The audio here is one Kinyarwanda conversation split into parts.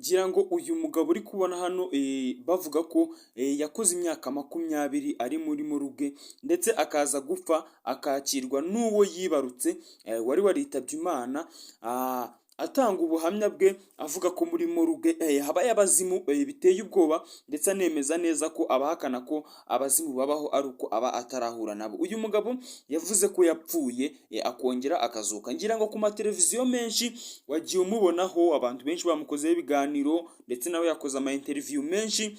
Ngira ngo uyu mugabo uri kubona hano bavuga ko yakoze imyaka 20 ari muri morgue, ndetse akaza gupfa akakirwa n'uwo yibarutse wari waritabye Imana. Atanga ubuhamya bwe avuga ko muri morgue habayo abazimu biteye ubwoba, ndetse anemeza neza ko abahakana ko abazimu babaho ari uko aba atarahura nabo. Uyu mugabo yavuze ko yapfuye akongera akazuka. Ngira ngo ku mateleviziyo menshi wagiye umubonaho, abantu benshi bamukozeho ibiganiro, ndetse nawe yakoze ama interview menshi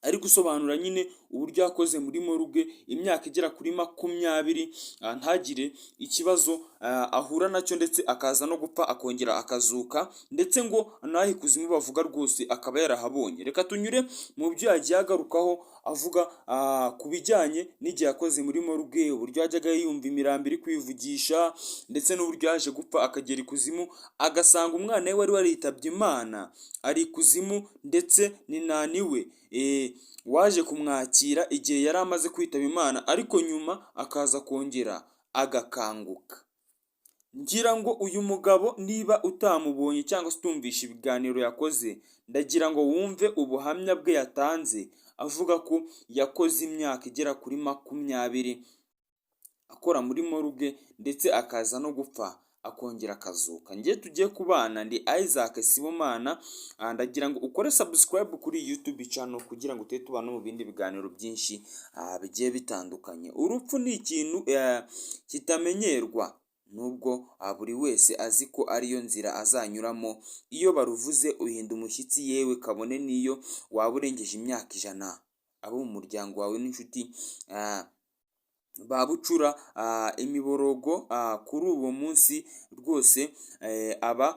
ari gusobanura nyine uburyo yakoze muri morgue imyaka igera kuri 20, ntagire ikibazo ahura nacyo, ndetse akaza no gupfa akongera akazuka, ndetse ngo n'aho ikuzimu bavuga rwose akaba yarahabonye. Reka tunyure mu byo yagiye agarukaho avuga ku bijyanye n'igihe yakoze muri morgue, uburyo yajyaga yumva imirambo iri kwivugisha, ndetse n'uburyo yaje gupfa akagera ikuzimu agasanga umwana we wari waritabye Imana ari ikuzimu, ndetse ni nani we waje kumwakira igihe yari amaze kwitaba Imana, ariko nyuma akaza kongera agakanguka. Ngira ngo uyu mugabo niba utamubonye cyangwa se utumvishe ibiganiro yakoze, ndagira ngo wumve ubuhamya bwe yatanze avuga ko yakoze imyaka igera kuri 20 akora muri morgue, ndetse akaza no gupfa akongera akazuka. Njye tugiye kubana ndi Isaac Sibomana, ndagira ngo ukore subscribe kuri YouTube channel kugira ngo tujye tubana mu bindi biganiro byinshi bigiye bitandukanye. Urupfu ni ikintu kitamenyerwa, nubwo buri wese azi ko ariyo nzira azanyuramo. Iyo baruvuze uhinda umushyitsi, yewe kabone n'iyo waba urengeje imyaka 100. Abo mu muryango wawe n'inshuti ba bucura imiborogo kuri uwo munsi rwose aba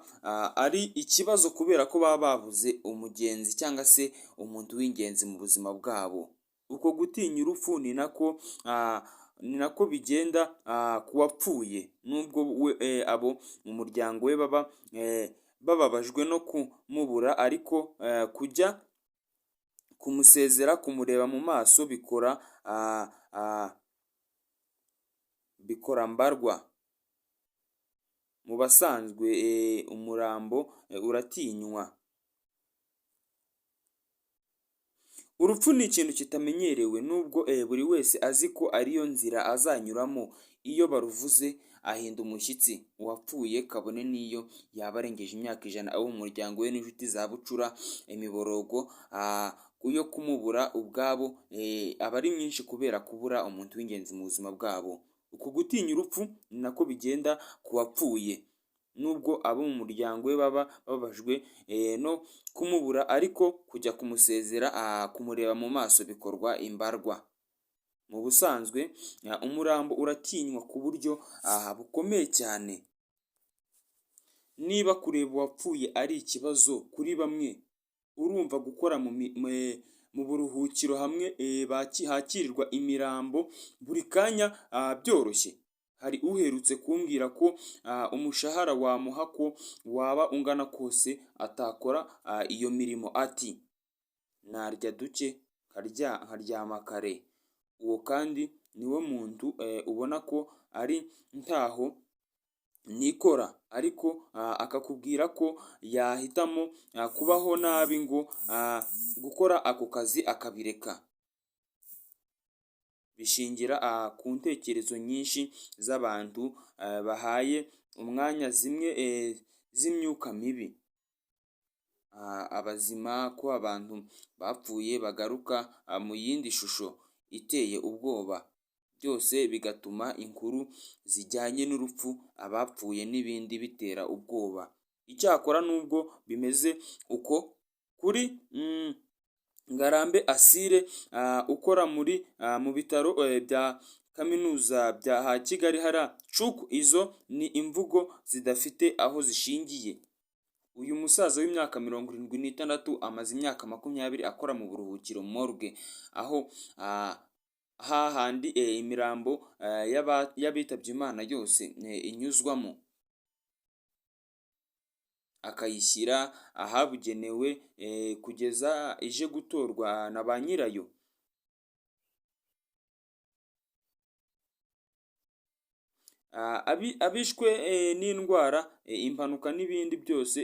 ari ikibazo, kubera ko baba babuze umugenzi cyangwa se umuntu w'ingenzi mu buzima bwabo. Uko gutinya urupfu ni nako bigenda ku wapfuye, nubwo we abo mu muryango we baba bababajwe no kumubura, ariko kujya kumusezera, kumureba mu maso bikora mbarwa. Mu basanzwe umurambo uratinywa. Urupfu ni ikintu kitamenyerewe, nubwo buri wese azi ko ariyo nzira azanyuramo. Iyo baruvuze ahinda umushyitsi. Uwapfuye kabone n'iyo yaba arengeje imyaka 100, abo mu muryango we n'inshuti za bucura imiborogo yo kumubura ubwabo aba ari myinshi, kubera kubura umuntu w'ingenzi mu buzima bwabo. Uku gutinya urupfu ni nako bigenda ku wapfuye, nubwo abo mu muryango we baba bababajwe no kumubura, ariko kujya kumusezera, kumureba mu maso bikorwa imbarwa. Mu busanzwe umurambo uratinywa ku buryo bukomeye cyane. Niba kureba uwapfuye ari ikibazo kuri bamwe, urumva gukora mu buruhukiro hamwe hakirirwa imirambo buri kanya byoroshye? Hari uherutse kumbwira ko umushahara wamuha ko waba ungana kose atakora iyo mirimo, ati narya duke nkaryama kare. Uwo kandi niwe muntu ubona ko ari ntaho nikora, ariko akakubwira ko yahitamo kubaho nabi ngo gukora ako kazi akabireka. Bishingira ku ntekerezo nyinshi z'abantu bahaye umwanya zimwe z'imyuka mibi, abazima, ko abantu bapfuye bagaruka mu yindi shusho iteye ubwoba, byose bigatuma inkuru zijyanye n'urupfu, abapfuye n'ibindi bitera ubwoba. Icyakora nubwo bimeze uko, kuri Ngarambe Asire ukora muri mu bitaro bya kaminuza bya Kigali hara cuku, izo ni imvugo zidafite aho zishingiye. Uyu musaza w'imyaka 76 amaze imyaka 20 akora mu buruhukiro, morgue, aho hahandi imirambo y'abitabye Imana yose inyuzwamo, akayishyira ahabugenewe kugeza ije gutorwa na ba nyirayo. Abishwe n'indwara, impanuka n'ibindi byose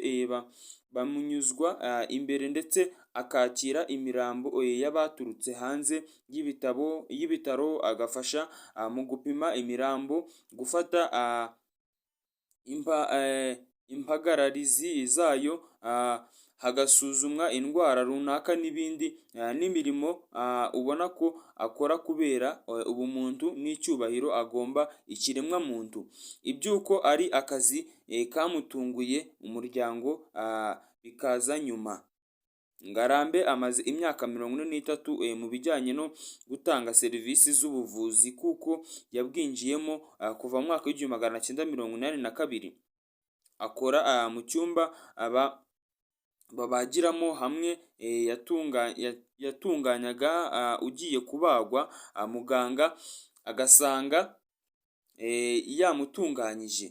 bamunyuzwa imbere, ndetse akakira imirambo y'abaturutse hanze y'ibitaro, agafasha mu gupima imirambo, gufata impagararizi zayo, hagasuzumwa indwara runaka n'ibindi, n'imirimo ubona ko akora kubera ubumuntu n'icyubahiro agomba ikiremwamuntu. Iby'uko ari akazi kamutunguye umuryango bikaza nyuma. Ngarambe amaze imyaka 43 mu bijyanye no gutanga serivisi z'ubuvuzi, kuko yabwinjiyemo kuva mu mwaka w'1982. Akora mu cyumba babagiramo, hamwe yatunganyaga ugiye kubagwa, muganga agasanga yamutunganyije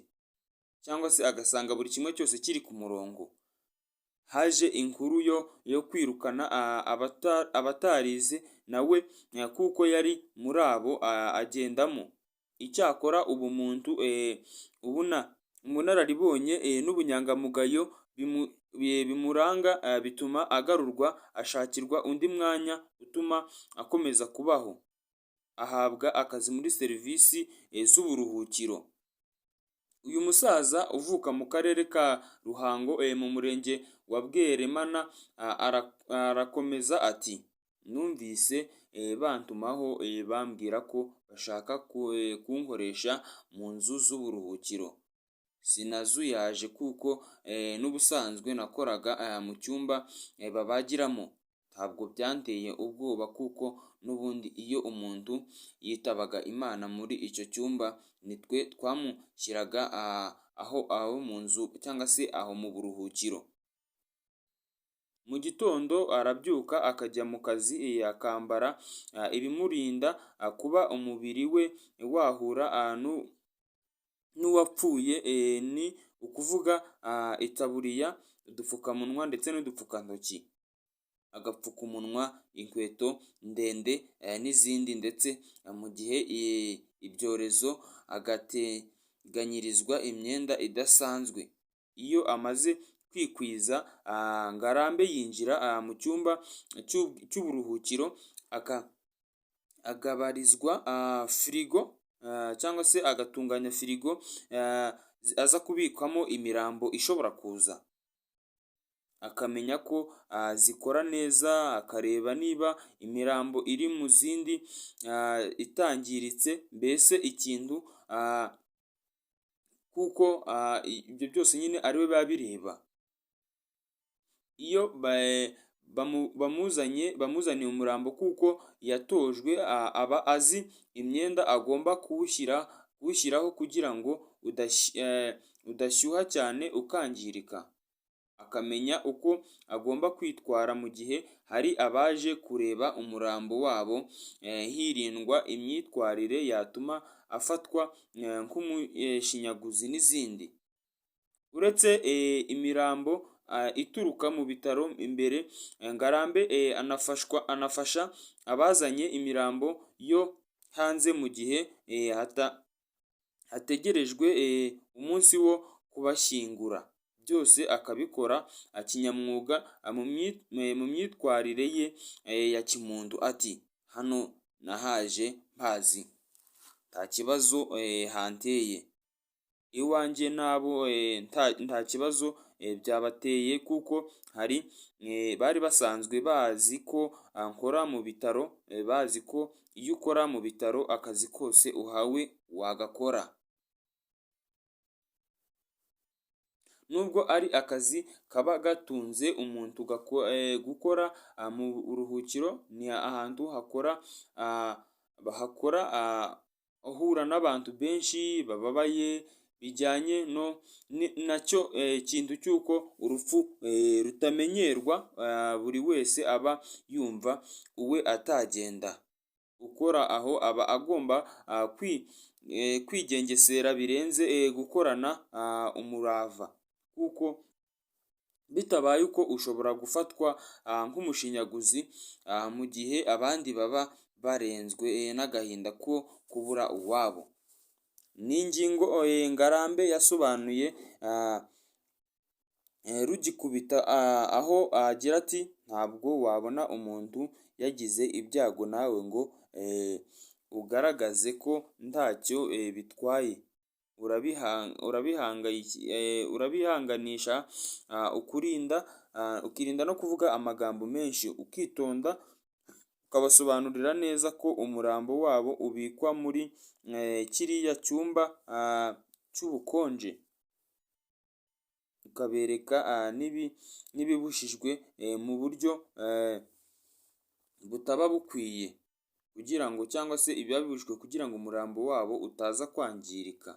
cyangwa se agasanga buri kimwe cyose kiri ku murongo. Haje inkuru yo kwirukana abatarize, nawe kuko yari muri abo agendamo. Icyakora ubumuntu, ubunararibonye n'ubunyangamugayo bimuranga bituma agarurwa, ashakirwa undi mwanya utuma akomeza kubaho, ahabwa akazi muri serivisi z'uburuhukiro. Uyu musaza uvuka mu karere ka Ruhango mu murenge wa Bweremana arakomeza ati: "Numvise bantumaho, bambwira ko bashaka kunkoresha mu nzu z'uburuhukiro. Sinazuyaje kuko n'ubusanzwe nakoraga mu cyumba babagiramo. Ntabwo byanteye ubwoba kuko n'ubundi iyo umuntu yitabaga Imana muri icyo cyumba, nitwe twamushyiraga aho mu nzu cyangwa se aho mu buruhukiro." Mu gitondo arabyuka akajya mu kazi, akambara ibimurinda kuba umubiri we wahura n'uwapfuye, ni ukuvuga itaburiya, udupfukamunwa ndetse n'udupfukantoki, agapfukamunwa, inkweto ndende n'izindi, ndetse mu gihe ibyorezo agateganyirizwa imyenda idasanzwe. Iyo amaze kwikwiza, Ngarambe yinjira mu cyumba cy'uburuhukiro, agabarizwa firigo cyangwa se agatunganya firigo aza kubikwamo imirambo ishobora kuza, akamenya ko zikora neza, akareba niba imirambo iri mu zindi itangiritse, mbese ikintu, kuko ibyo byose nyine ariwe biba bireba. Iyo bamuzaniye umurambo, kuko yatojwe, aba azi imyenda agomba kuwushyiraho kugira ngo udashyuha cyane ukangirika, akamenya uko agomba kwitwara mu gihe hari abaje kureba umurambo wabo, hirindwa imyitwarire yatuma afatwa nk'umushinyaguzi n'izindi. Uretse imirambo ituruka mu bitaro imbere, Ngarambe anafasha abazanye imirambo yo hanze mu gihe hategerejwe umunsi wo kubashyingura, byose akabikora kinyamwuga mu myitwarire ye ya kimuntu. Ati: "Hano nahaje mpazi, nta kibazo hanteye. Iwanjye nabo nta kibazo byabateye kuko hari bari basanzwe bazi ko nkora mu bitaro, bazi ko iyo ukora mu bitaro akazi kose uhawe wagakora." Nubwo ari akazi kaba gatunze umuntu, gukora mu buruhukiro ni ahantu hakora uhura n'abantu benshi bababaye, bijyanye nacyo kintu cy'uko urupfu rutamenyerwa, buri wese aba yumva uwe atagenda. Ukora aho aba agomba kwigengesera birenze, gukorana umurava, kuko bitabaye uko ushobora gufatwa nk'umushinyaguzi mu gihe abandi baba barenzwe n'agahinda ko kubura uwabo. Ni ingingo Ngarambe yasobanuye rugikubita, aho agira ati: "Ntabwo wabona umuntu yagize ibyago nawe ngo ugaragaze ko ntacyo bitwaye. Urabihanganisha, ukirinda no kuvuga amagambo menshi, ukitonda, ukabasobanurira neza ko umurambo wabo ubikwa muri kiriya cyumba cy'ubukonje, ukabereka n'ibibujijwe mu buryo butaba bukwiye kugira ngo, cyangwa se ibiba bibujijwe kugira ngo umurambo wabo utaza kwangirika."